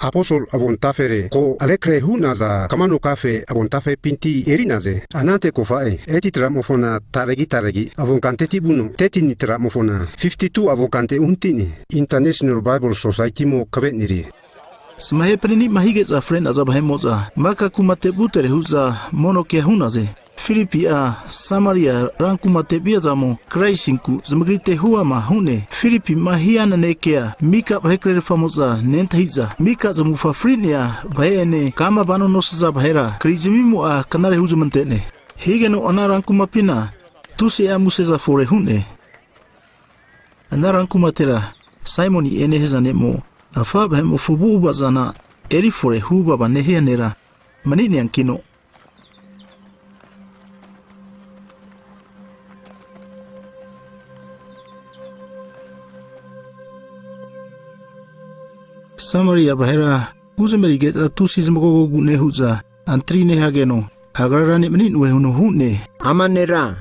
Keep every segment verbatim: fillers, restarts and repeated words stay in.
Aposol avontafere ko rekre hu'naza kamano kafe avontafepinti eri'naze. Anante kofa'e, eti tramofona taregi taregi avonkanteti vuno, tetini tramofona fifti tu avonkante uhanti'ne. International Bible Society mo kave'nerie. Zamahe panini'ma hige'za fre'naza vahe'mo'za, maka kumate vutere hu'za mono kea hu'naze. Filipi'a Samaria rankumate viazamo Kraisinku zamagrite huama hu'ne. Filipi'ma hia nanekea mika vahe krerfamo'za nentahi'za, mika zamufa fri'nea vahe'ene kama vano nosaza vahera krizmimo'a knare huzmante'ne. Higeno ana rankumapina tusi'a museza fore hu'ne. Ana rankumatera Saimoni'e nehaza ne'mo, afa vahe'mofo avu'avazana erifore huvava nehia nera mani'neankino, Samaria vahera huzmerige'za tusi zmagogogu nehu'za antri nehageno, agrara nemani'noe huno hu'ne. Ama nera,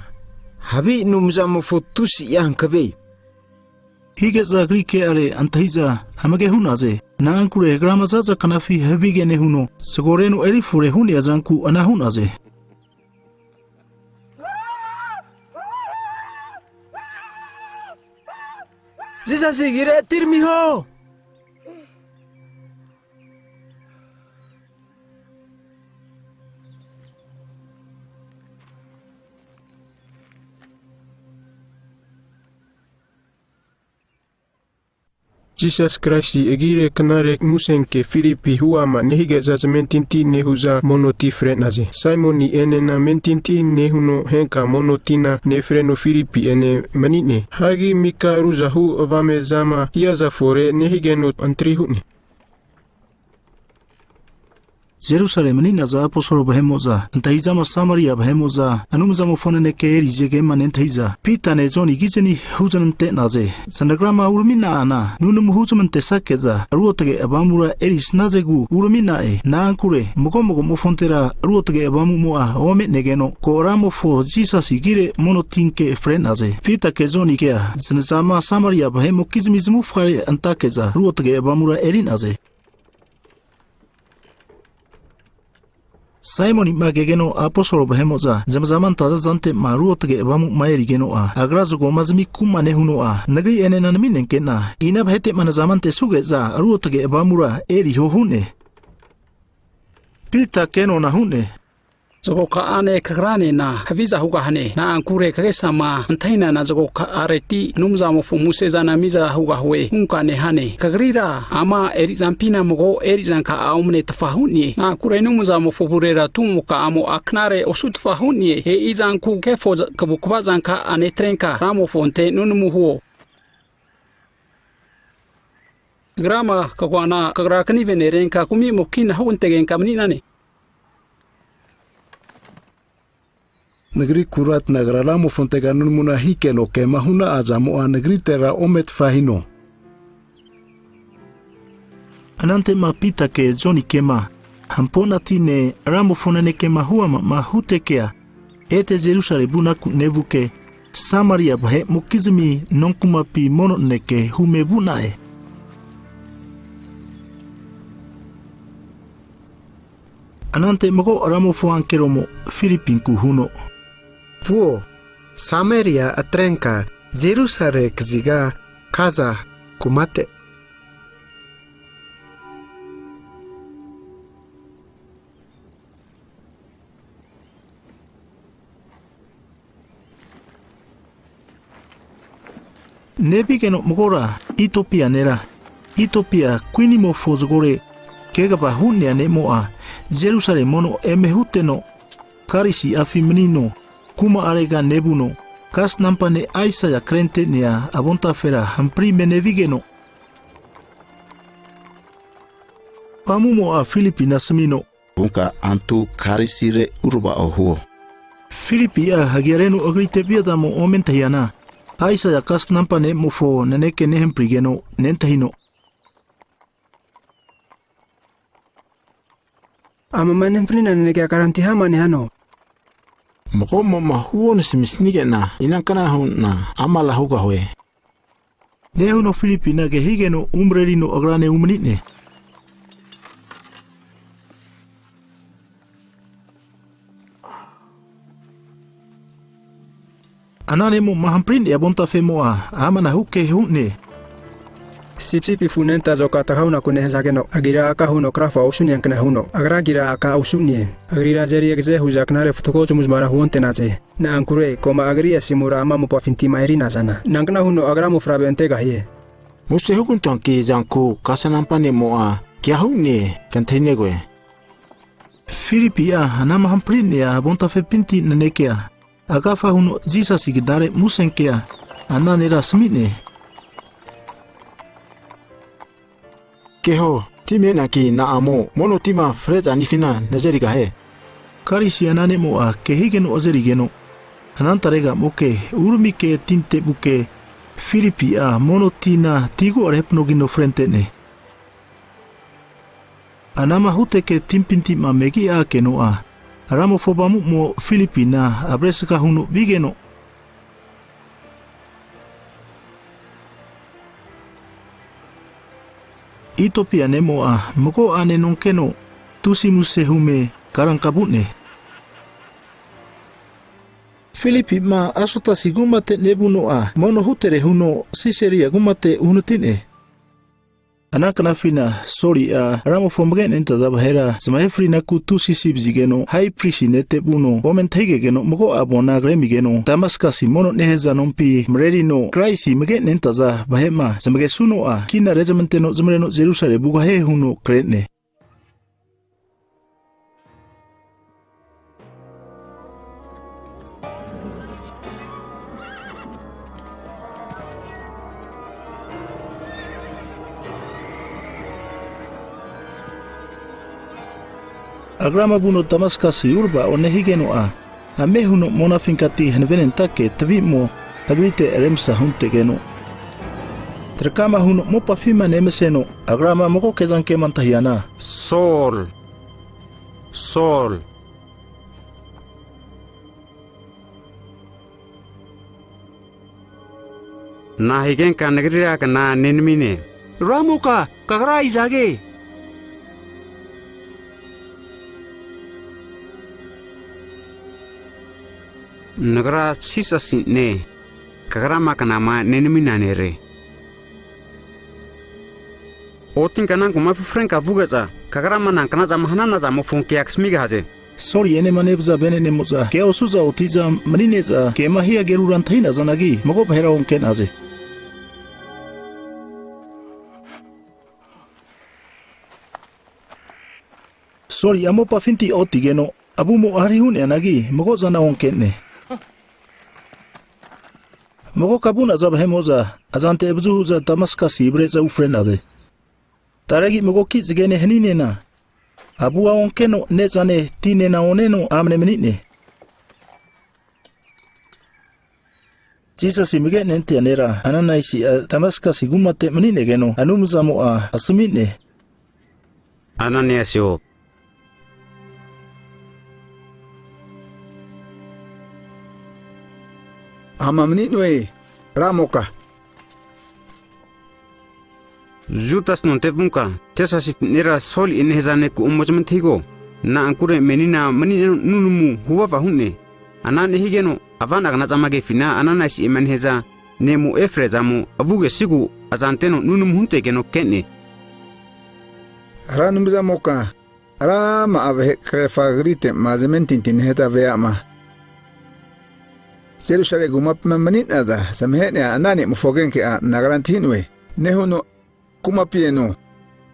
havi anumzamofo tusi'a hankave. Hige'za Agri ke'are antahi'za amage hu'naze. Na'ankure agrama zaza knafi havige nehuno, zgoreno erifore hu'nea zanku ana hu'naze. Jisasi agire atiramiho! Jisas Kraisi agire knare musenke Filipi huama nehige'za zamentinti nehu'za mono ti fre'naze. Saimoni enena amentinti nehuno henka mono tina nefreno Filipi ene mani'ne. Hagi mika ruzahu avame'zama hiaza fore nehigeno antri hu'ne. Jerusale mani'naza aposol vahe'mo'za antahizama Samaria vahe'mo'za Anumzamofo naneke erize kema nentahiza, Pitane Joni kizni huznante'naze. Zanagrama uramina'ana nunamu huzmantesake'za, Ruotge Avamura erisnazegu uramina'e. Na'ankure mago mago'mofontera Ruotge Avamu'mo'a ome'negeno, ko Ramofo Jisasi agire mono tinke fre'naze. Pitake Joni kea znazama Samaria vahe'mokizmi zamufgare antake'za, Ruotge Avamura eri'naze. Saimoni'ma kegeno aposol vahe'mo'za zmazama antaza zante'ma Ruotge Avamu'ma erigeno'a, agra zgoma zmi kuma nehuno'a, nagri enena nami'nenke'na, ina vahete'ma nazama antesuge'za Ruotge Avamura eriho hu'ne. Pita kenona hu'ne. Zgoka'ane kagranena haviza hugahane, na'ankure kagesama antahinana zgoka'areti Anumzamofo musezana miza hugahue hunka nehane. Kagrira ama erizampina mago erizanka'a omnetfa hu'ne, na'ankure Anumzamofo avurera tumoka'amo'a knare osutfa hu'ne. E'izanku kefo kavukvazanka'a netrenka Ramofonte nunamu huo. Grama kagoana kagra kanive nerenka kumimo kina hugantegenka mani'nane. Nagri kura tanagra Ramofontega nunamuna hikeno kema hu'na'a zamo'a nagritera ometfa hino. Anante'ma Pitake Joni kema hampo'natine Ramofo nanekema huama'ma hutekea, ete Jerusale vunaku nevuke, Samaria vahe'mokizmi nonkumapi mono naneke hume vu'na'e. Anante mago Ramofo ankeromo Filipinku huno, vuo, Samaria atrenka Jerusale kaziga kaza kumate. Nevigeno magora Itiopia nera, Itiopia kuinimofo zgore kegva hu'nea ne'mo'a, Jerusale mono eme huteno, Karisi afi manino, kuma'arega nevuno, kasnampa ne' Aisaia krente'nea avontafera hampri menevigeno, Avamu'mo'a Filipina asmino, vunka antu Karisire urava'o huo. Filipi'a hagiareno agrite viazamo ome antahiana, Aisaia kasnampa ne'mofo naneke nehamprigeno nentahino, amama nehmprina nanekea karanti hama nehano? Mago'mo'ma huonasamisige'na, inankna hu'na amala hugahue? Nehuno Filipina ke higeno umrerino agrane umani'ne. Ana ne'mo'ma hampri'nea avontafemo'a amanahu ke hu'ne. Sipisipi afu anentazoka tagaunaku nehazageno, agira aka huno krafa osu'neankna huno, agra agira aka osu'ne. Agrira azeri agaze hu'za knare fatgo zmuzmara huonte'naze. Na'ankure koma agri asimura ama mopafintima erinazana, nankna huno agra mofavre antegahie? Muse hugantoanki zanku kasanampa ne'mo'a kea hu'ne, kantahinegoe. Filipi'a anama hampri'nea avontafepinti nanekea, agafa huno Jisasi knare musenkea ana nera asami'ne. Keho, ti me'neanki na'amo mono tima frezanifina nazerigahie? Karisi ana ne'mo'a ke higeno azerigeno, anantaregamoke uramike tinte vuke, Filipi'a mono tina tigu'a rehanagino frente'ne. Anama huteke timpintima megi'a akeno'a, Ramofo Avamu'mo Filipina avresga huno vigeno, Itopia ne'mo'a mago ane nonkeno tusi muse hume karanka vu'ne. Filipi'ma Asotasi kumate nevuno'a, mono hutere huno Sisaria kumate uhnati'ne. Ana knafina Soli'a Ramofo amage nentaza vahera zmahefrinaku tusi asi vazigeno, hai prisi nete vuno ome antahigegeno, mago'a avona kremigeno, Damaskasi mono nehaza nompi marerino, Kraisi amage nentaza vahe'ma zmagesuno'a, kina rezmanteno zmareno Jerusale vugahie huno kre'ne. Agrama vuno Damaskasi urava'o nehigeno'a, ame huno monafinkati hanavenentake tavimo agrite remsa huntegeno, trakama huno mopafima nemaseno, agrama mago kezankema antahiana, Sol, Sol, na'a higenka nagrira kna nenamine? Ramoka, kagra izage? Nagra Jisasi'ne, kagrama knama nenaminanere. Otinka ana kumafi frenka vuge'za, kagrama nanknazama hananazamofo kea kasmigahaze. Soli enema nevaza vene'nemo'za kea osu'za oti'za mani'ne'za kema hiagerura antahinazanagi, mago vahera onke'naze. Soli'a mopafinti otigeno, avumo hari hu'neanagi, mago'zana onke'ne. Magoka vu'naza vahe'mo'za azante avazu hu'za Damaskasi avare'za ufre'naze. Taregi magoki zgene haninena, avua onkeno ne'zane tinena oneno amne mani'ne. Jisasi amage nentea nera Ananaisi'a Damaskasi kumate mani'negeno, Anumzamo'a asami'ne, Ananiasio. Ama mani'noe, Ramoka. Judas nonte vunka, Tesasi nera Soli'e nehaza neku ome zamantahigo, na'ankure menina mani'neno nunamu huvava hu'ne. Ana nehigeno, avana knazama kefina Ananaisi'ema nehaza ne'mo efre'zamo avugesigu azanteno nunamu huntegeno ke'ne. Ra Anumzamoka, rama'a vahe karefa Agrite'ma zamentinti nehata vea'ma Jerusale kumapima mani'naza zamahe'nea ana ne'mofo agenke'a nagra antahi'noe. Nehuno kumapi eno,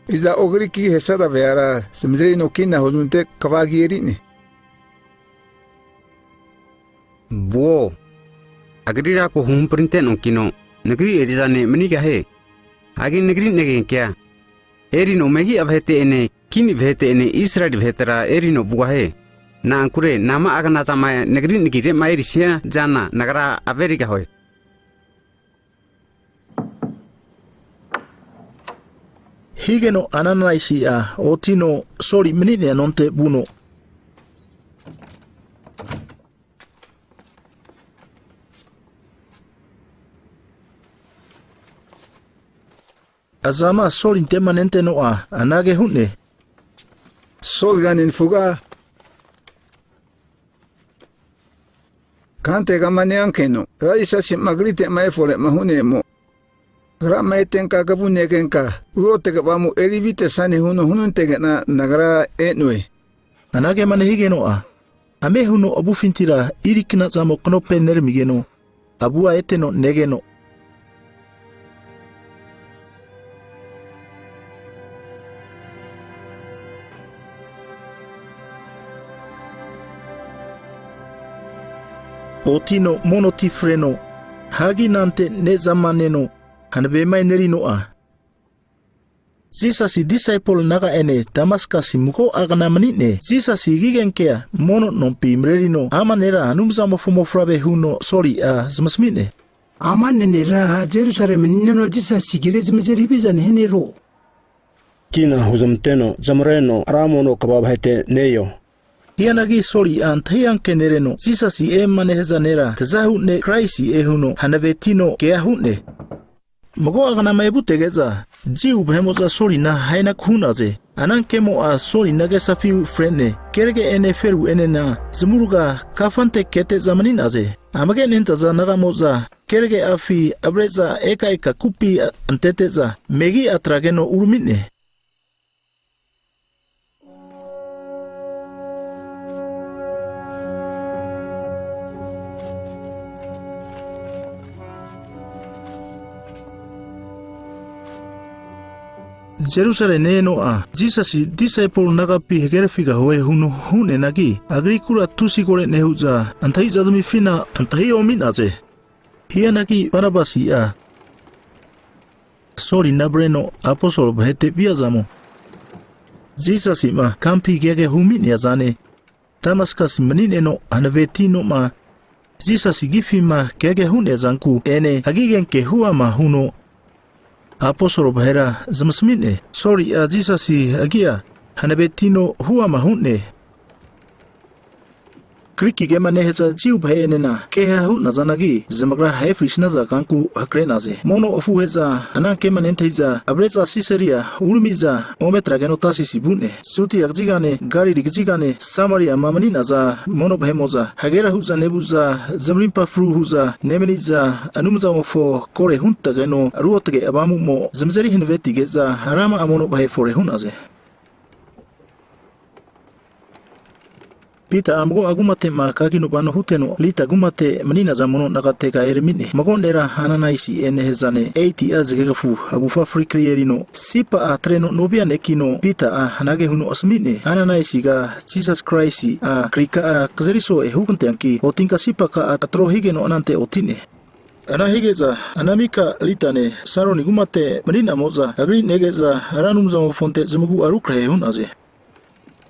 iza'o Agriki ahesaza veara zamazerino kina hozunte kva agi eri'ne. Vuo, Agrira ko huhamprinte'noankino, Nagri eri'zane manigahie. Hagi Nagri nagenkea erino megi'a vahete'ene, kini vahete'ene Israeli vahetera erino vugahie. Na'ankure nama'a knazama Nagri nagire'ma erisia zana Nagra averigahue. Higeno Ananaisi'a otino Soli mani'nea nonte vuno, azama Solinte'ma nenteno'a anage hu'ne, Soliga nenafuga, Kantegama neankeno, Ra Jisasi'ma agrite'ma efore'ma hu'nemo, Agrama etenka kavu negenka, Ruotge Avamu erivitesane huno hunantege'na nagra e'noe. Anagema nehigeno'a, ame huno avufintira iri knazamo knope neramigeno, avua eteno negeno, otino mono ti freno, hagi anante ne'zama neno hanavema enerino'a, Jisasi disaipol naga'ene Damaskasi mago'a kna mani'ne. Jisasi agigenkea mono nompi marerino ama nera Anumzamofo mofavre huno Soli'a zamasmi'ne. Ama'ne nera Jerusale mani'neno Jisasi kere zamazeri haviza nehanero, kina huzmanteno zamareno ra mono kva vahete ne-eo. Hianagi Soli'a antahi anke nereno Jisasi e'ma nehaza nera tazahu ne' Kraisi'e huno hanavetino kea hu'ne. Mago'a knama evutege'za, Jiu vahe'mo'za Solina ahenaku hu'naze. Ana kemo'a Solina agesafi fre'ne, kerage ene feru enena zamurga kafante kete'za mani'naze. Amage nentaza nagamo'za kerage afi avare'za eka eka kupi antete'za, megi'a atrageno urami'ne. Jerusale ne-eno'a, Jisasi disaipol nagapi hagerafigahue huno hu'neanagi, Agrikura tusi kore nehu'za antahiza zamifina antahi omi'naze. Hianagi Banabasi'a Solina avreno aposol vahete viazamo, Jisasi'ma kampi keage humi'neazane, Damaskasi mani'neno hanavetinoma Jisasi agifima keage hu'neazanku ene agigenke huama huno aposol vahera zamasmi'ne. Soli'a Jisasi agi'a hanavetino huama hu'ne. Griki kema nehaza Jiu vahe'enena keha hu'nazanagi, zamagra ahe frisnaza kanku hakre'naze. Mono afuhe'za ana kema nentahiza, avare'za Sisaria urami'za ome atrageno Tasisi vu'ne. Judia kazigane, Galili kazigane, Samariama mani'naza mono vahe'mo'za hagera hu'za nevu'za, zamarimpa fru hu'za nemani'za, Anumzamofo kore huntageno Ruotge Avamu'mo zamazeri hanavetige'za, rama'a mono vahe fore hu'naze. Pita'a mago'a kumate'ma kagino vano huteno, Lita kumate mani'naza mono nagatega erami'ne. Mago nera Ananaisi'e nehazane, eiti'a zgegafu avufa frikri erino, sipa'a atreno novia nekino, Pita'a anage huno asami'ne, Ananaisiga, Jisas Kraisi'a krika'a kazeri so'e huganteanki, otinka sipaka'a atro higeno anante oti'ne. Ana hige'za, ana mika Litane, Saroni kumate mani'namo'za, agri nege'za, Ra Anumzamofonte zamagu'a rukrahe hu'naze.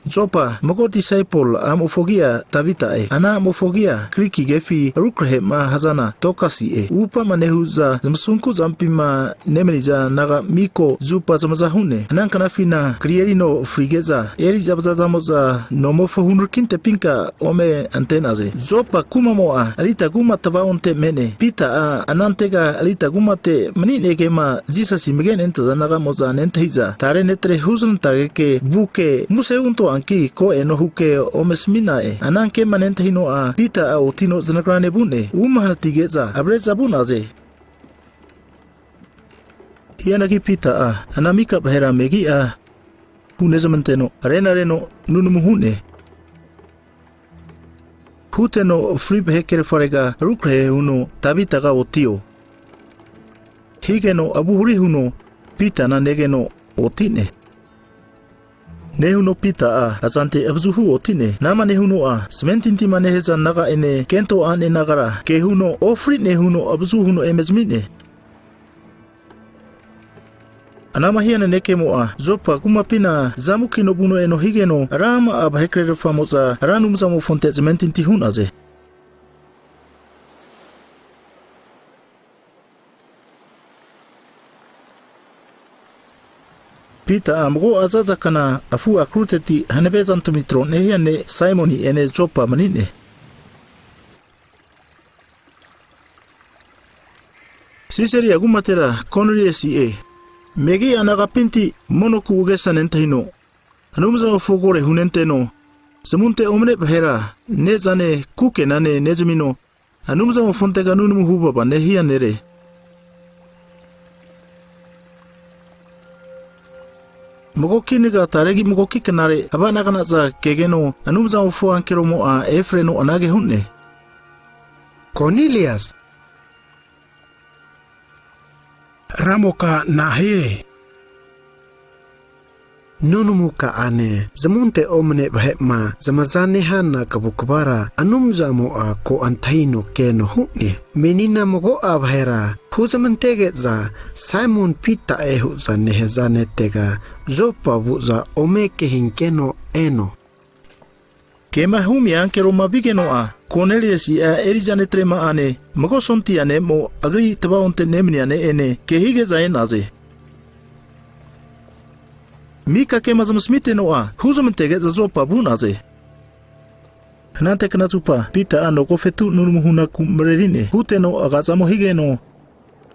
Jopa, mago disaipol a'mofo agi'a Tavita'e, ana a'mofo agi'a Griki kefi rukrahema hazana Dokasi'e. Upama nehu'za zamasunku zampima nemaniza naga miko zupa zamaza hu'ne. Ana knafina kri erino frige'za, eri'za vazazamo'za nomofo hunrakintepinka ome ante'naze. Jopa kumamo'a Lita kuma tvaonte me'ne. Pita'a anantega Lita kumate mani'negema Jisasi amage nentaza nagamo'za nentahiza, tare netre huzantageke vuke muse huntoanki ko eno huke ome asmi'na'e. Ana kema nentahino'a Pita'a otino zanagrane vu'ne. Uma hanatige'za avare'za vu'naze. Hianagi Pita'a ana mika vahera megi'a hunezmanteno renareno nunamu hu'ne. Huteno fri vahe kerfarega rukrahe huno, Tavitaga otio. Higeno avu hari huno Pitana negeno oti'ne. Nehuno Pita'a azante avazuhu oti'ne. Anama nehuno'a, samentintima nehaza naga'ene kento a'ne nagara ke huno ofri'ne huno avazu huno eme zami'ne. Anama hia nanekemo'a, Jopa kumapina zamukino vuno eno higeno, rama'a vahe krerfamo'za Ra Anumzamofonte zamentinti hu'naze. Pita'a mago azazakna afu akruteti hanavezantami tro nehia ne' Saimoni'ene Jopa mani'ne. Sisaria kumatera Koniliasi'e, megi'a nagapinti mono ku agesa nentahino, Anumzamofo kore hunenteno, zamunte omane vahera ne'zane kukenane nezamino, Anumzamofontega nunamu huvava nehia nere. Mago kinaga taregi magoki knare ava'nagnaza kegeno, Anumzamofo ankeromo'a efreno anage hu'ne, Konilias! Ramoka nahie? Nunamu ka'ane, zamunte omane vahe'ma zamaza nehana kavukvara Anumzamo'a ko antahino keno hu'ne. Menina mago'a vahera huzmantege'za, Saimon Pita'e hu'za nehaza netega, Jopa vu'za ome ke hinkeno eno. Kema humia ankeroma vigeno'a, Koniliasi'a eri'za netrema'ane, mago sondia ne'mo agri tvaonte nemania ne'ene, ke hige'za e'naze. Mika kema zmasmiteno'a, huzmantege'za Jopa vu'naze. Anante knazupa, Pita'a nagofetu nunamu hunaku mareri'ne, huteno agazamo higeno,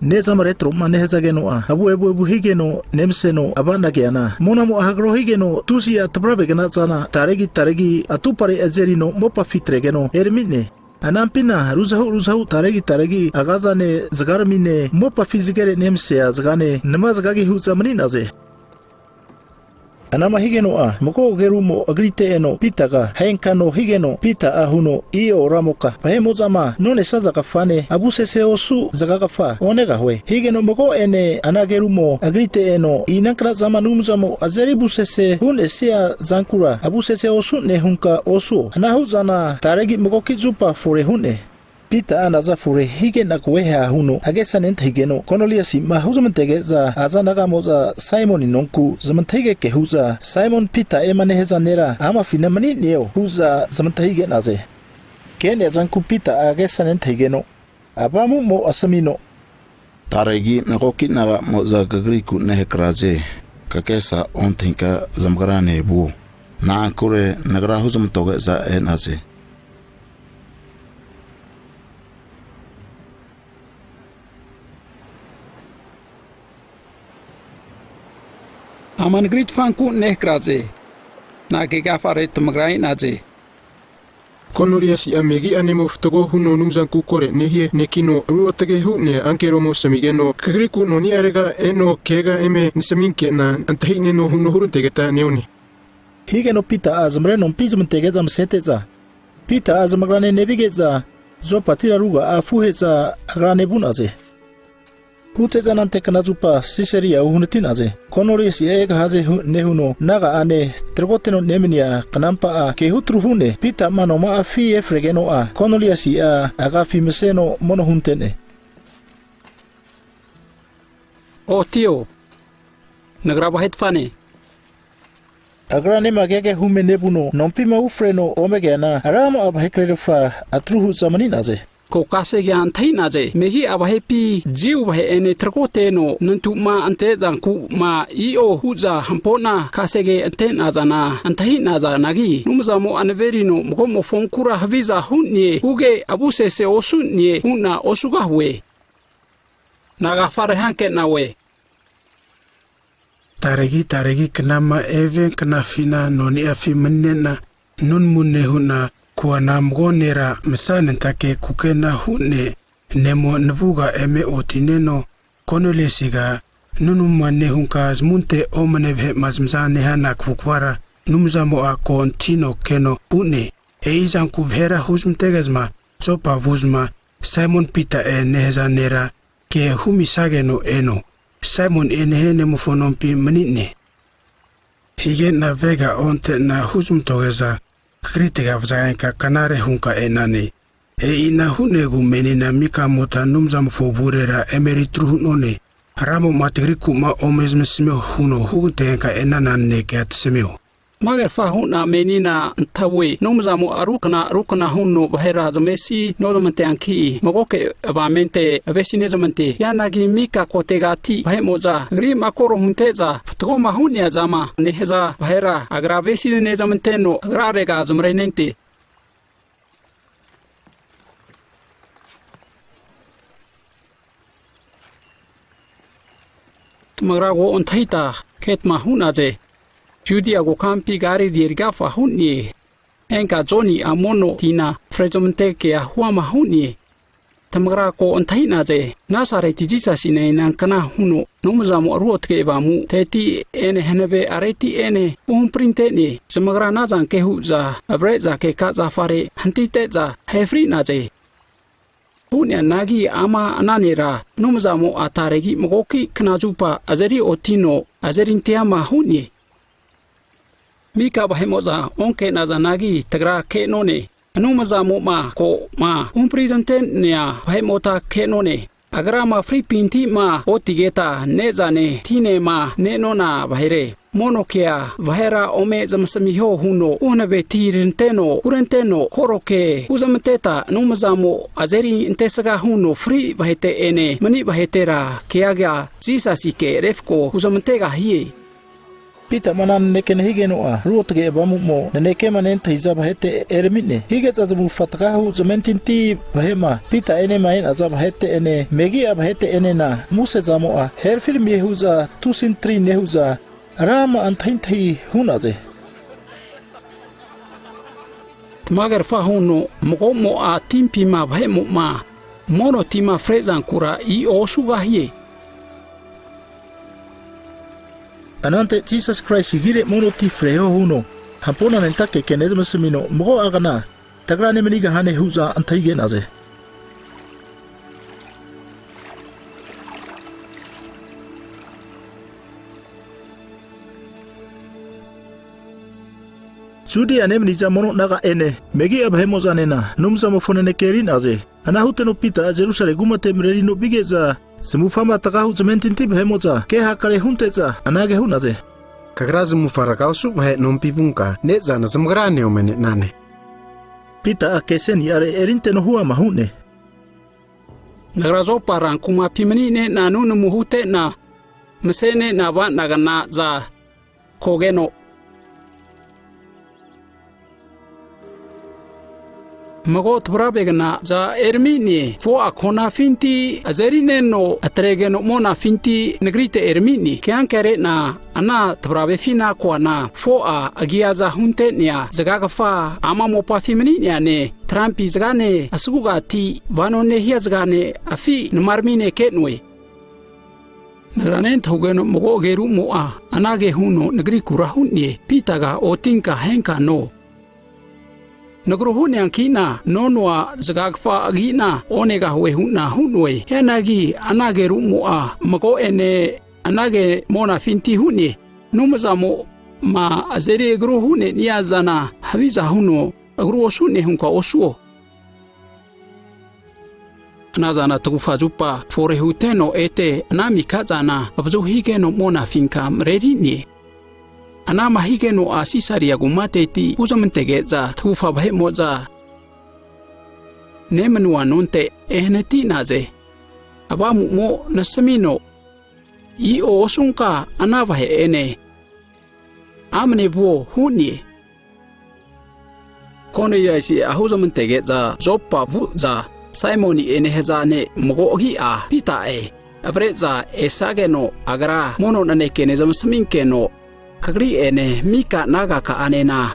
ne'zama retroma nehazageno'a, avu evu evu higeno nemaseno ava'nageana, monamo'a hagro higeno tusi'a tavravegnazana taregi taregi atupare azerino mopafi atregeno erami'ne. Anampina ruzahu ruzahu taregi taregi agazane zgaramine mopafi zgere nemasia zgane nama zgagi hu'za mani'naze. Anama higeno'a, mago agerumo agrite eno Pitaga haenkano higeno, Pita'a huno, I'o Ramoka, vahe'mo'zama nonesaza kafane avusese osu zgagfa onegahue. Higeno mago'ene ana agerumo agrite eno, inankna'zama Anumzamo azeri avusese hu'nesia zankura avusese osu'ne hunka osuo. Anahu'zana taregi magoki zupa fore hu'ne. Pita'a naza fore hige'na kaveha huno agesa nentahigeno, Koniliasi'ma huzmantege'za aza nagamo'za Saimoni nonku zamantahigeke hu'za, Saimon Pita'ema nehaza nera amafina mani'neo? Hu'za zamantahige'naze. Ke'nea zanku Pita'a agesa nentahigeno, Avamu'mo asamino, Taregi magoki nagamo'za kagriku nehakraze, kakesa ontahinka zamagrane vuo, na'ankure nagra huzmantoge'za e'naze. Ama nagri tfanku nehakraze, na'a kegafare tamagra e'naze. Koniliasi'a megi'a ne'mo fatgo huno Anumzanku kore nehie nekino, ruotge hu'nea ankeromo asamigeno, kagriku noni'arega eno kega eme nasaminke'na antahineno huno hurantegeta neone. Higeno Pita'a zmare nompi zamantege'za masete'za, Pita'a zamagrane nevige'za, Jopatira ruga'a afuhe'za agrane vu'naze. Hute'za anante knazupa Sisaria uhnati'naze. Koniliasi'a egahaze hu-, nehuno, naga'ane tragoteno nemania knampa'a ke hutru hu'ne. Pita'ma noma'afi efregeno'a, Koniliasi'a agafi maseno mono hunte'ne. Otio, nagra vahetfane. Agra nema kege hume nevuno, nompima ufreno omegeana, rama'a vahe krerfa atru hu'za mani'naze. Ko kasegea antahi'naze, megi'a vahepi Jiu vahe'ene tragoteno nantu'ma ante'zanku'ma i'o hu'za hampo'na kasege ante'nazana antahi'nazanagi, Anumzamo'a naverino mago'mofonkura haviza hu'ne huge avusese osu'ne hu'na osugahue. Naga fare hanke'nawe. Taregi taregi knama eve knafina noni'afi mani'nena, nunamu nehu'na kuana mago nera msanentake kukena hu'ne, ne'mo navuga eme otineno, Koniliasiga nunamuma nehunka zamunte omane vahe'ma zmaza nehana kavukvara, Anumzamo'a ko antahino keno hu'ne. E'i zanku vahera huzmantege'zma, Jopa vuzma, Saimon Pita'e nehaza nera ke humisageno eno, Saimoni'e nehia nemofo nompi mani'ne. Hige'na avega onte'na huzmantoge'za, kagritega vazagenka knare hunka e'nane. E'ina hu'negu menina mikamota Anumzamofo avurera emeri atru hu'none. Ramo'ma tagriku'ma ome zmasamio huno hugantegenka e'nana nanekea tasamio. Tamagerfa hu'na menina antahue, Anumzamo'a rukna rukna huno vahera zamesi nozmanteanki, magoke avamente avesi nezmante. Hianagi mika kotegati vahe'mo'za Agri'ma koro hunte'za fatgoma hu'nea zama nehaza vahera, Agra avesi nezmanteno, Agrarega zmarenente. Tamagra ko antahita ketma hu'naze. Judia kokampi Galili erigafa hu'ne. Henka Joni'a mono tina frezmante kea huama hu'ne. tamagra ko antahi'naze, Nasareti Jisasina inankna huno Anumzamo Ruotge Avamuteti ene hanave areti ene uhamprinte'ne, zamagra anazanke hu'za avare'za keka zafare hantite'za ahe fri'naze. Hu'neanagi ama ana nera Anumzamo'a taregi magoki knazupa azeri otino azeri anteama hu'ne. Mika vahe'mo'za onke'nazanagi tagra ke'none, Anumzamo'ma ko'ma huhamprintenea vahe'mota ke'none. Agrama fripinti'ma otigeta ne'zane tinema ne'nona vahere, mono kea vahera ome zamasamiho huno uhanave tiranteno huranteno koroke huzmanteta Anumzamo azeri antesga huno fri vahete'ene mani vahetera keaga Jisasike refko huzmantegahie. Pita'ma ana naneke nehigeno'a, Ruotge Avamu'mo nanekema nentahiza vahete erami'ne. Hige'za zamufa tgahu zamentinti vahe'ma Pita enema e'naza vahete'ene megi'a vahete'enena musezamo'a herafiramie hu'za tusi antri nehu'za, rama'a antahintahi hu'naze. Tamagerfa huno mago'mo'a timpima vahe'mo'ma mono tima frezankura i'o osugahie. Anante Jisas Kraisi agire mono ti freho huno hamponanentake ke nezmasamino, mago'a kna tagrane manigahane hu'za antahige'naze. Judia nemaniza mono naga'ene megi'a vahe'mo'zanena Anumzamofo naneke eri'naze. Ana huteno Pita'a Jerusale kumate marerino vige'za, zamufama tgahu zamentinti vahe'mo'za ke hakare hunte'za anage hu'naze, "Kagra zamufa rga osu vahe nompi vunka ne'zana zamagrane omene'nane." Pita'a keseni'are erinteno huama hu'ne, "Nagra Jopa rankumapi mani'ne'na nunamu hute'na, mase'ne'na ava'na knaza kogeno, mago tavravegnaza erami'ne, fo'a konafinti azerineno atregeno monafinti nagrite erami'ne. Keankere'na ana tavravefina koana fo'a agiaza hunte'nea zgagfa ama mopafi mani'neane, trampi zgane asgugati vano nehia zgane afi namarmine ke'noe." Nagra nentahugeno mago agerumo'a anage huno nagrikura hu'ne, "Pitaga otinka henka no. Nagru hu'neankina nonua zgagfa agi'na onegahue hu'na hu'noe." Hianagi ana agerumo'a mago'ene anage monafinti hu'ne, "Anumzamo'ma azeri agru hu'nenia zana haviza huno agru osu'ne hunka osuo." Anazana tagufa zupa fore huteno ete ana mika'zana avazu higeno monafinka mareri'ne. Anama higeno'a Sisaria kumateti huzmantege'za tagufa vahe'mo'za nemanua nonte ehanati'naze. Avamu'mo nasamino, "I'o osunka ana vahe'ene amne vuo," hu'ne. Koniliasi'a huzmantege'za Jopa vu'za, Saimoni'e nehaza ne' mago agi'a Pita'e avare'za esageno, agra mono nanekene zamasminkeno, kagri'ene mika nagaka'anena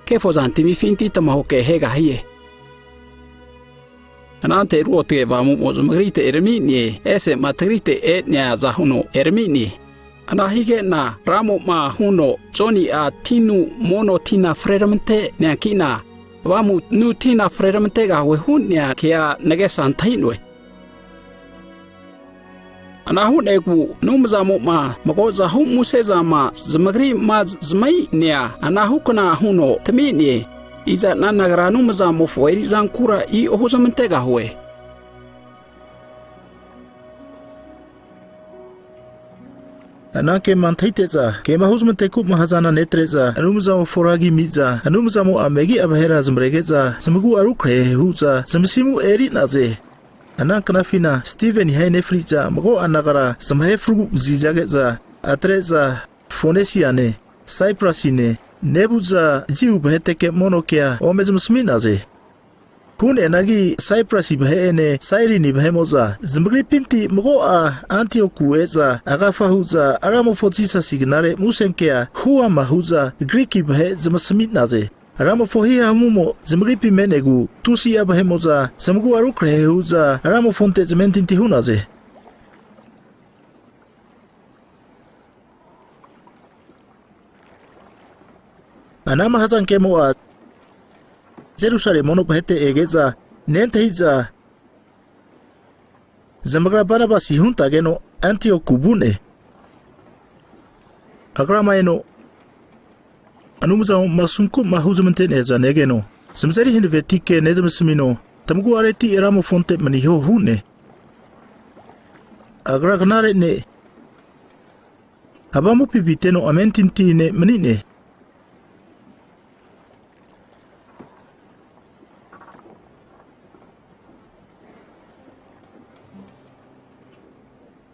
kefo zantamifinti tamahoke hegahie. Anante Ruotge Avamu'mo zamagrite erami'ne, ese'ma tagrite e'neaza huno erami'ne. Ana hige'na Ramo'ma huno Joni'a tinu mono tina freramante'neankina, Avamunu tina freramantegahue hu'nea kea nagesa antahi'noe. Ana hu'negu Anumzamo'ma mago'zahu musezama zamagrima zmai'nea anahukna huno tami'ne. Iza'na nagra Anumzamofo erizankura i'o huzmantegahue. Ana kema antahite'za, kema huzmanteku'ma hazana netre'za, Anumzamofo ra agi ami'za, Anumzamo'a megi'a vahera zamarege'za, zamagu'a rukrehe hu'za zamasimu eri'naze. Ana knafina Stiveniha nefri'za mago'a nagara zamahe fragu vazizage'za, atre'za Fonesiane, Saiprasine nevu'za, Jiu vaheteke mono kea ome zamasmi'naze. Hu'neanagi Saiprasi vahe'ene Sairini vahe'mo'za zamagripinti mago'a Antioku e'za agafa hu'za Ramofo Jisasi knare musenkea huama hu'za Griki vahe zamasmi'naze. Ramofo hihamumo zamagripi me'negu, tusi'a vahe'mo'za zamagu'a rukrehe hu'za Ramofonte zamentinti hu'naze. Anama hazankemo'a Jerusale mono vahete ege'za nentahi'za, zamagra Banabasi huntageno Antioku vu'ne. Agrama eno Anumzamo'ma asunku'ma huzmante'neaza negeno, zamazeri hanavetike nezmasamino, tamagu'areti Ramofonte maniho hu'ne. Agra knare ne', Avamupi aviteno amentinti ne' mani'ne.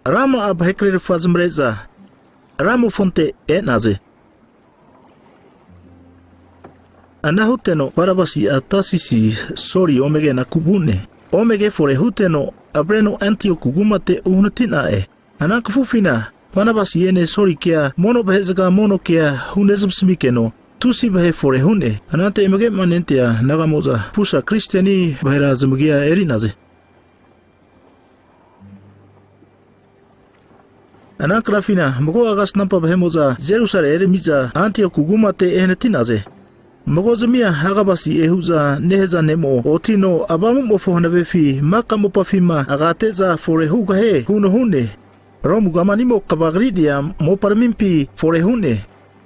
Rama'a vahe krerfa zamare'za Ramofonte e'naze. Ana huteno Banabasi'a Tasisi Soli ome kenaku vu'ne. Ome ke fore huteno avreno Antioku kumate uhnati'na'e. Ana kafufina Banabasi'ene Solikea mono vahe'zga mono kea hunezmasamikeno, tusi vahe fore hu'ne. Anante amage'ma nentea nagamo'za pusa Kristieni vahera zamagia eri'naze. Ana knafina mago'a kasnampa vahe'mo'za Jerusale eramiza Antioku kumate ehnati'naze. Mago zamia Agabasi'e hu'za nehaza ne'mo otino Avamumofo hanavefi maka mopafima agate'za fore hugahie huno hu'ne. Romu kamanimo kva kri'nea moparamimpi fore hu'ne.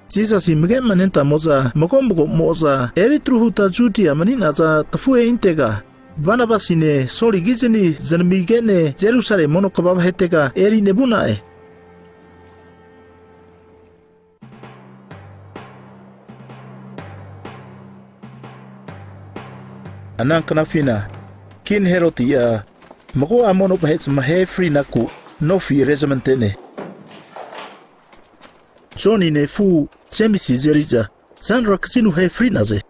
Jisasi amage'ma nentamo'za mago mago'mo'za eritru huta Judia mani'naza tafuhe'intega, Banabasine Soli kizni zanamigene Jerusale mono kva vahetega erine vu'na'e. Ana knafina Kini Heroti'a mago'a mono vahe zamahe frinaku nofi rezmante'ne. Joni nefu Jemisi azeri'za zanra kazinuhe fri'naze.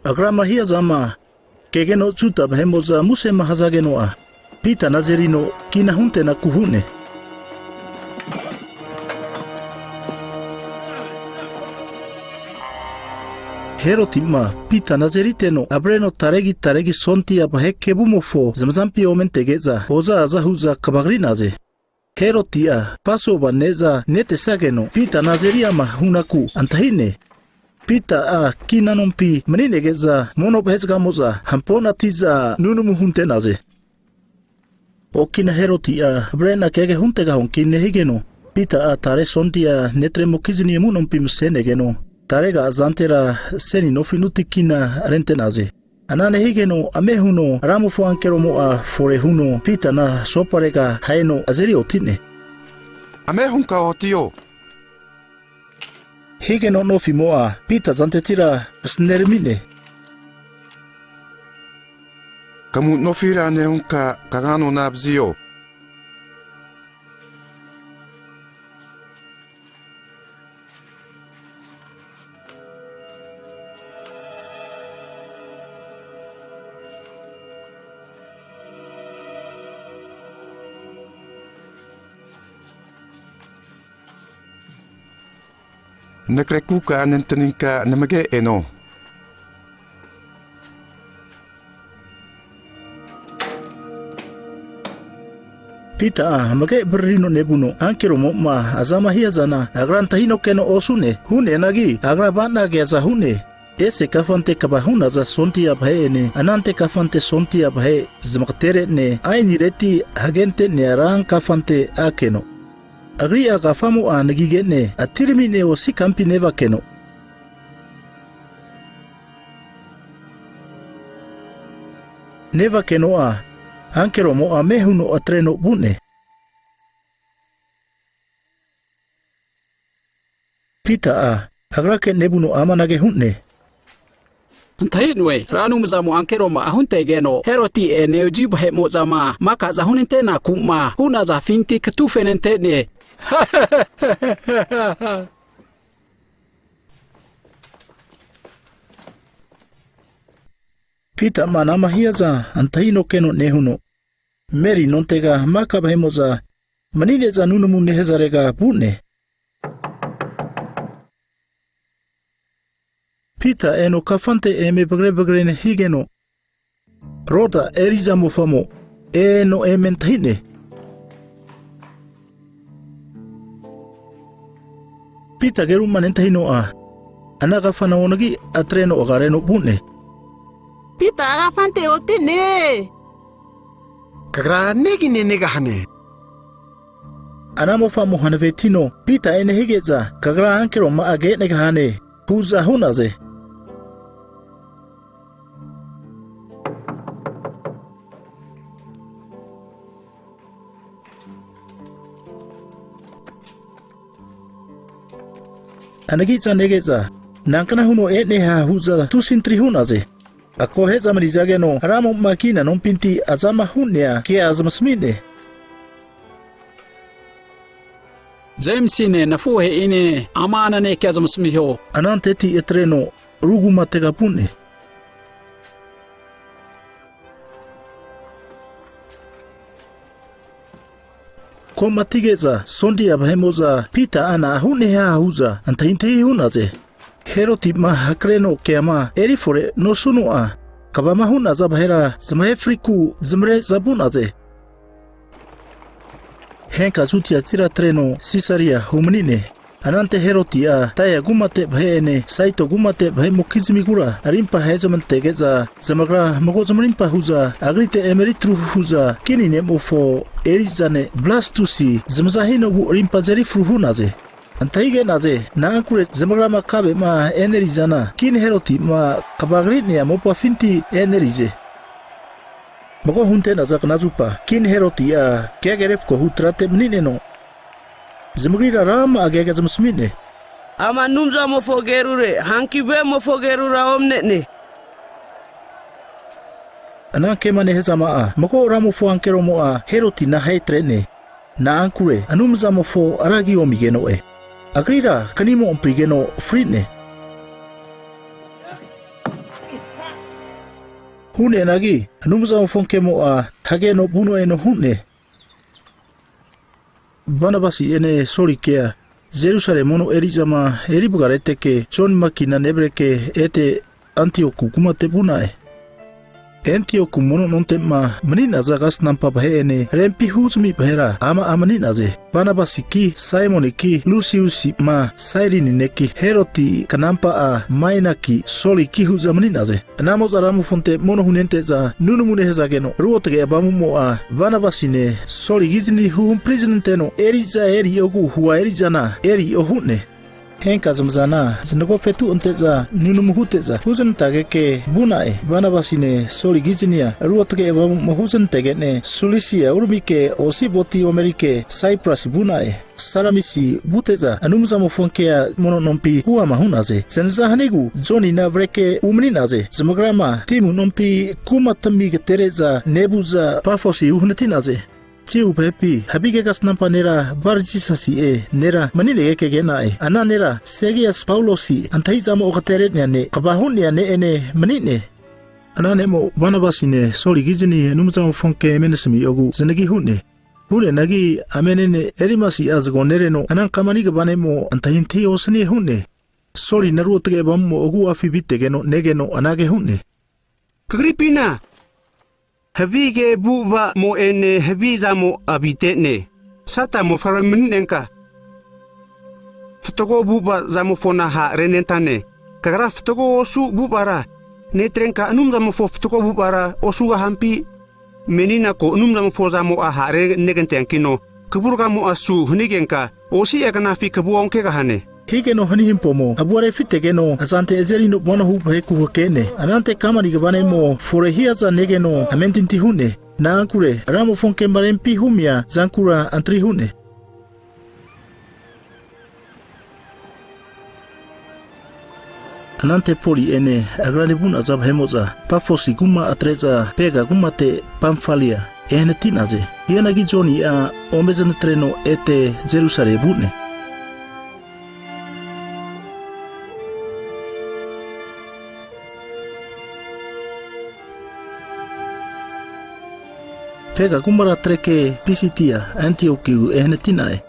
Agrama hiazama kegeno Juda vahe'mo'za musema hazageno'a, Pitana azerino kina huntenaku hu'ne. Heroti'ma Pitana azeriteno avreno taregi taregi sondia vahe kevumofo zmazampi omentege'za, oza aza hu'za kva kri'naze. Heroti'a Pasova ne'za netesageno, Pitana azeri ama hunaku antahine. Pita'a kina nompi mani'nege'za, mono vahe'zgamo'za hamponati'za nunamu hunte'naze. Okina Heroti'a avrena kege huntegahuanki nehigeno, Pita'a tare sondia netremokizni amunompi masenegeno, tarega azantera seni nofinuti kina rente'naze. Ana nehigeno ame huno Ramofo ankeromo'a fore huno Pitana asoparega haeno azeri oti'ne. Ame hunka otio. Higeno nofimo'a Pita azantetira asnerami'ne. Kamu nofira nehunka kaganona vazio. Nakre kuka nentaninka namage eno. Pita'a amage avaririno nevuno, ankeromo'ma azama hiazana agra antahinokeno osu'ne. Hu'neanagi agra ava'na keaza hu'ne. Ese kafante kva hu'naza sondia vahe'ene, anante kafante sondia vahe zmagatere'ne, aenireti hagente'nea ra kafante akeno. Agri'a agafamo'a nagigene, atirami'ne osi kampi nevakeno. Nevakeno'a, ankeromo'a ame huno atreno vu'ne. Pita'a agrake nevuno amanage hu'ne, Antahi'noe, Ra Anumzamo ankeroma'a huntegeno, Heroti'ene Jiu vahe'mo'zama maka'za hunantenaku'ma hu'nazafinti katufenante'ne. Pita'ma anama hiaza antahino keno nehuno, Meri nontega maka vahe'mo'za mani'ne'za nunamu nehazarega vu'ne. Pita eno kafante eme vagre vagre higeno, Roda eri'za mofamo eno eme antahi'ne. Pita ageruma nentahino'a, ana kafana onagi atreno agareno vu'ne. Pita kafante oti'ne. Kagra negine negahane. Ana mofamo hanavetino Pita ene hige'za, kagra ankeroma'a ke'negahane, hu'za hu'naze. Anagi'za nege'za, nankna huno e'neha hu'za tusi antri hu'naze. Akohe'za manizageno, Ramo'ma kina nompinti azama hu'nea kea zamasmi'ne. Jemisine nafuhe'ine ama nanekea zamasmiho. Ananteti atreno ru kumatega vu'ne. Ko'ma atige'za, sondia vahe'mo'za Pita'a na'a hu'nea hu'za antahintahi hu'naze. Heroti'ma hakreno keama erifore nosuno'a, kvama hu'naza vahera zamahe friku zamare'za vu'naze. Henka Jutiatira atreno Sisaria umani'ne. Anante Heroti'a Taia kumate vahe'ene, Saito kumate vahe'mokizmigura rimpa ahezmantege'za, zamagra mago zamarimpa hu'za, agrite emeri atru hu'za, kini ne'mofo eri'zane Blastusi zamaza hinogu rimpa azeri fru hu'naze. Antahige'naze, na'ankure zamagrama kave'ma e'nerizana, Kini Heroti'ma kva kri'nea mopafinti e'nerize. Mago hunte'naza knazupa, Kini Heroti'a keaga refkohu trate mani'neno, zamagrira rama'a keaga zamasmi'ne. Ama Anumzamofo agerure, hanki vemofo agerura omne'ne. Ana kema nehazama'a, mago Ramofo ankeromo'a Herotina ahe atre'ne. Na'ankure Anumzamofo ra agi omigeno'e. Agrira knimo ampigeno fri'ne. Hu'neanagi Anumzamofo kemo'a hageno vuno eno hu'ne. Banabasi'ene Soli kea, Jerusalem mono eri'zama eri vgareteke, Joni Makina nevareke ete Antioku kumate vu'na'e. Antioku mono nonte'ma mani'naza kasnampa vahe'ene rempi huzmi vahera ama'a mani'naze. Banabasiki, Saimoniki, Lusiusima, Sairini neki, Heroti knampa'a Mainaki, Soliki hu'za mani'naze. Anamo'za Ramofonte mono hunente'za nunamu nehazageno, Ruotge Avamu'mo'a Banabasine Soli kizni huhampri znanteno, eri'za eri ogu hua eri'zana eri ohu'ne. Henka zmazana znagofe tu ante'za nunamu hute'za huzantageke vu'na'e. Banabasine Soli kiznia Ruotge Avamu'mo huzantege'ne, Sulisia uramike osi boti omerike Saiprasi vu'na'e. Salamisi vute'za Anumzamofo kea mono nompi huama hu'naze. Znaza hanigu Jonina avreke umani'naze. Zamagrama Timu nompi kumatami agatere'za nevu'za Pafosi uhanati'naze. Jiu vahepi havige kasnampa nera Bar-Jisasi'e nera mani'negeke ke'na'e. Ana nera Segias Paulosi antahizamo agatere'nea ne', kva hu'nea ne'ene mani'ne. Ana ne'mo Banabasine Soli kizni Anumzamofo ke eme nasamiogu znagi hu'ne. Hu'neanagi amenene Elimasi'a zago nereno ana kamani kva ne'mo antahintahi osnie hu'ne. Solina Ruotge Avamu'mo agu'afi avitegeno negeno anage hu'ne. Kagripina havige avu'avamo'ene havizamo avite'ne. Sata mofavre mani'nenka, fatgo avu'avazamofona ha' renentane. Kagra fatgo osu avu'avara netrenka, Anumzamofo fatgo avu'avara osugahampi? Menina ko Anumzamofo azamo'a ha' reneganteankino, kavurgamo'a asu hanigenka, osi'a knafi kavua onkegahane. Higeno hani hampomo avua refitegeno azante azerino vano hu vaheku hake'ne. Anante kamani kva ne'mo fore hiaza negeno amentinti hu'ne. Na'ankure Ramofo kema rempi humia zankura antri hu'ne. Anante Poli'ene agrane vu'naza vahe'mo'za Pafosi kuma atre'za Pega kumate Pamfalia ehnati'naze. Hianagi Joni'a ome znatreno ete Jerusale vu'ne. Pega kumara atreke Pisitia Antiokigu ehnati'na'e.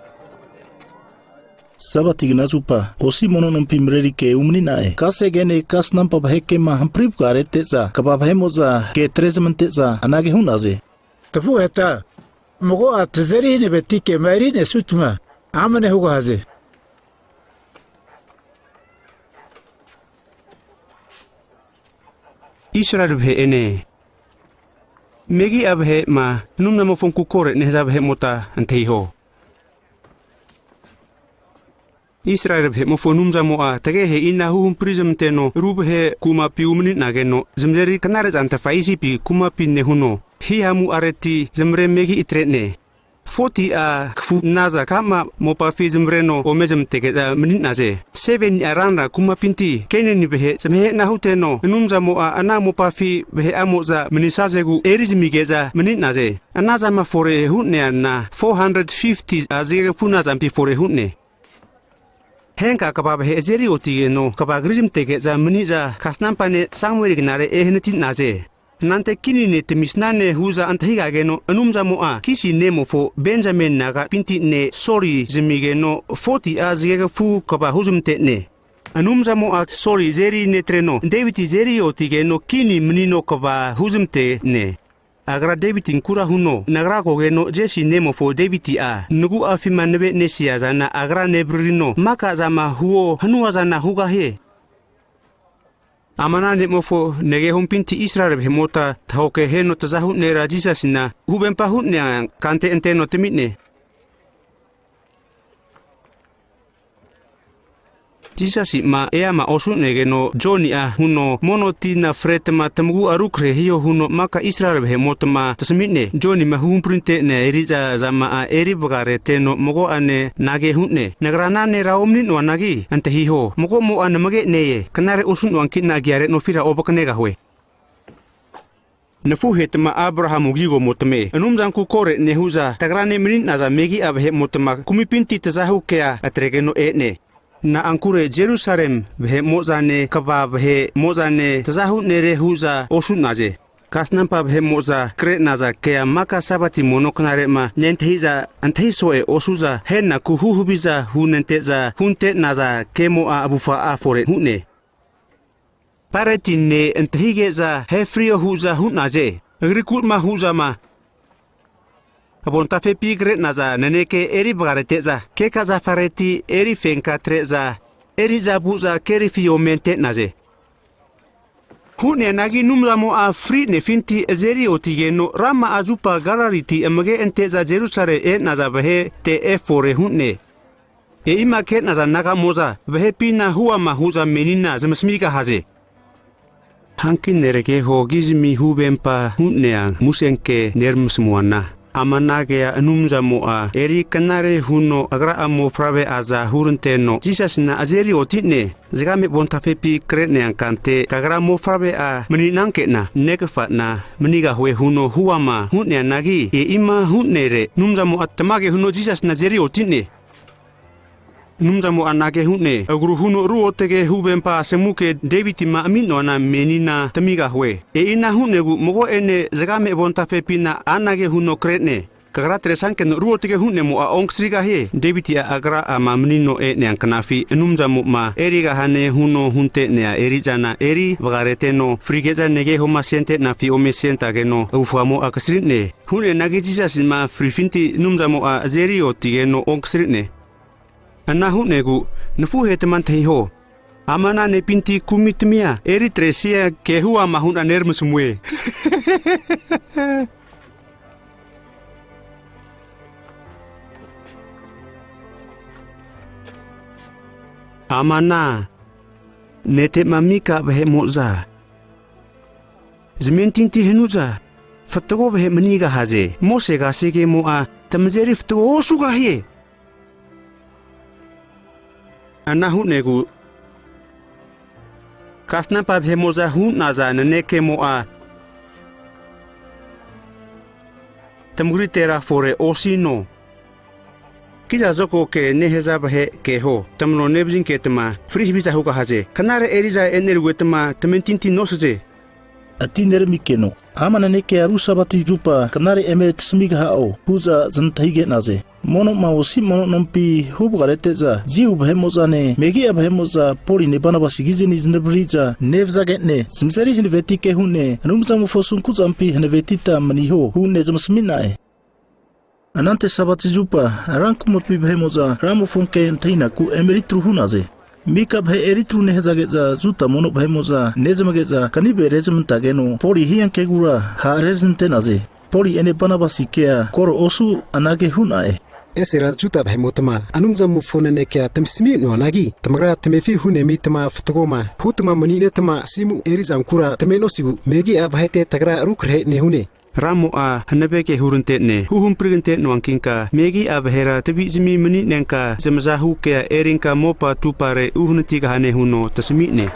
Sabati knazupa osi mono nompi mrerike umani'na'e. Kasegene kasnampa vahe kema hampri vgarete'za kva vahe'mo'za ke atrezmante'za anage hu'naze, tafuheta mago'a tazeri hanavetikema eri'nesutma amne hugahaze. Israeli vahe'ene megi'a vahe'ma Anumzamofonku kore nehaza vahe'mota antahiho. Israeli vahe'mofo Anumzamo'a tagehe inahu huhampri zamanteno ru vahe kumapi umani'nageno, zamazeri knare'zantfa Isipi kumapi nehuno, hihamu'areti zamare megi atre'ne. Foti'a kafu naza ka'ma mopafi zamavreno ome zamantege'za mani'naze. Seveni'a ranra kumapinti Kenani vahe zamahe'na huteno, Anumzamo'a ana mopafi vahe'amo'za manisazegu erizamige'za mani'naze. Anazama fore hu'neana four hundred fifty zgegfu nazampi fore hu'ne. Henka kva vahe azeri otigeno kva krizmantege'za mani'za kasnampa ne' Samueli knare ehnati'naze. Anante kini ne' tamisnane hu'za antahigageno, Anumzamo'a Kisi nemofo Benjameni nagapinti ne' Soli zamigeno, foti'a zgegfu kva huzmante'ne. Anumzamo'a Soli azeri netreno, Deviti azeri otigeno kini manino kva huzmante'ne. Agra Devitinkura huno, nagra kogeno Jesi nemofo Deviti'a nagu'afima nave'nesia zana agra nevaririno, maka'zama huo hanuazana hugahie. Ama ana ne'mofo negehompinti Israeli vahe'mota tahoke heno tazahu nera Jisasina huvempa hu'nea kante anteno tami'ne. Jisasi'ma eama osu'negeno, Joni'a huno mono tina fretma tamagu'a rukrehe hiho huno maka Israeli vahe'motma tasami'ne. Jonima huhamprinte'nea eri'za zama'a eri vgareteno mago'ane anage hu'ne, nagra ana nera omani'noanagi antahiho, mago'mo'a namage ne-e, knare osu'noankina agiare nofira ovaknegahue. Nafuhetma Abrahamu kigomotame, Anumzanku kore nehu'za tagrane mani'naza megi'a vahe'motma kumipinti tazahu kea atregeno e'ne. Na'ankure Jerusalem vahe'mo'zane, kva vahe'mo'zane tazahu nere hu'za osu'naze. Kasnampa vahe'mo'za kre'naza kea maka Sabati mono knare'ma nentahi'za antahi so'e osu'za, henaku huhaviza hunente'za hunte'naza kemo'a avufa'a fore hu'ne. Pareti ne' antahige'za ahe frio hu'za hu'naze. Agriku'ma hu'zama avontafepi kre'naza naneke eri vgarete'za, keka zafareti eri fenka atre'za, eri'za vu'za kerifi ome ante'naze. Hu'neanagi Anumzamo'a fri'nefinti azeri otigeno, rama'a zupa Galiliti amage ante'za Jerusale e'naza vahete efore hu'ne. E'ima ke'naza naga'mo'za vahepina huama hu'za menina zamasmigahaze. Hanki nerageho kizmi huvempa hu'nea musenke neramasamuana, ama ana kea Anumzamo'a eri knare huno Agra'a mofavre'aza huranteno Jisasina azeri oti'ne. Zgame avontafepi kre'nea kante kagra mofavre'a mani'nanke'na, Negfa'na manigahue huno huama hu'neanagi, e'ima hu'nere, Anumzamo'a tamage huno Jisasina azeri oti'ne. Anumzamo'a anage hu'ne, agru huno ruotge huvempa asemuke Devitima ami'noana menina tamigahue. E'ina hu'negu mago'ene zgame avontafepina anage huno kre'ne, kagra atresankeno ruotge hu'nemo'a onkasrigahie. Deviti'a agra'ama manino e'nea knafi Anumzamo'ma erigahane huno hunte'nea eri'zana eri vgareteno frige'za negehoma asente'nafi ome asentageno, avufgamo'a kasri'ne. Hu'neanagi Jisasima frifinti Anumzamo'a azeri otigeno onkasri'ne. Ana hu'negu nafuhetma antahiho. Ama ana nepinti kumitamia eritresia ke huama hu'na neramasamue. Ama ana nete'ma mika vahe'mo'za zamentinti hanu'za fatgo vahe manigahaze. Mose kasegemo'a tamazeri fatgo osugahie. Ana hu'negu Kasnampa vahe'mo'za hu'naza nanekemo'a tamagritera fore osino. Kiza zokoke nehaza vahe keho, tamano nevazinketma fri haviza hugahaze. Knare eri'za e'nerugetma tamentinti nosaze. Ati neramikeno, ama nanekea ru Sabati zupa knare eme tasamigaha'o hu'za znantahige'naze. Mono'ma osi mono nompi huvgarete'za, Jiu vahe'mo'zane, megi'a vahe'mo'za Poline Banabasi kizeni znavri'za nevazage'ne, zmazeri hanavetike hu'ne, Anumzamofo asunku'zampi hanavetita maniho hu'ne zmasami'na'e. Anante Sabati zupa, rankumapi vahe'mo'za Ramofo ke antahinaku emeritru hu'naze. Mika vahe eritru nehazage'za Juda mono vahe'mo'za nezmage'za kanive rezmantageno, Poli hiankegura ha' rezmante'naze. Poli'ene Banabasi kea koro osu anage hu'na'e. Esera Juda vahe'motma Anumzamofo nanekea tamasmi'noanagi, tamagra tamefi hunemitma fatgoma hutma mani'netma asimu erizankura tamenosigu, megi'a vahete tagra rukrahe nehune. Ramo'a hanaveke hurante'ne, huhamprigante'noankinka megi'a vahera tavizmi mani'nenka zmazahu kea erinka mopa atupare uhanatigahane huno tasami'ne.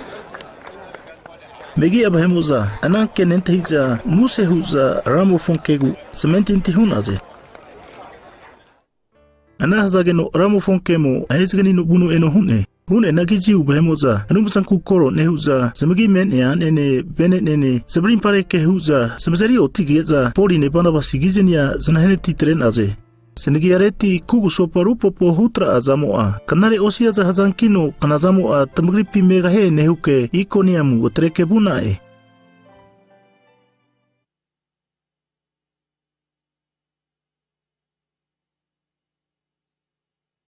Megi'a vahe'mo'za ananke nentahi'za muse hu'za Ramofo kegu zamentinti hu'naze. Ana hazageno Ramofo kemo ahezaganino vuno eno hu'ne. Hu'neanagi Jiu vahe'mo'za Anumzanku koro nehu'za, zamagi me'nea a'nene vene'nene zamarimpareke hu'za zmazeri otige'za, Poline Banabasi kizenia znahenati atre'naze. Znagiareti kugusopa rupopo hutra'azamo'a, knare osiaza hazankino knazamo'a tamagripi megahie nehuke, Ikoniamu atreke vu'na'e.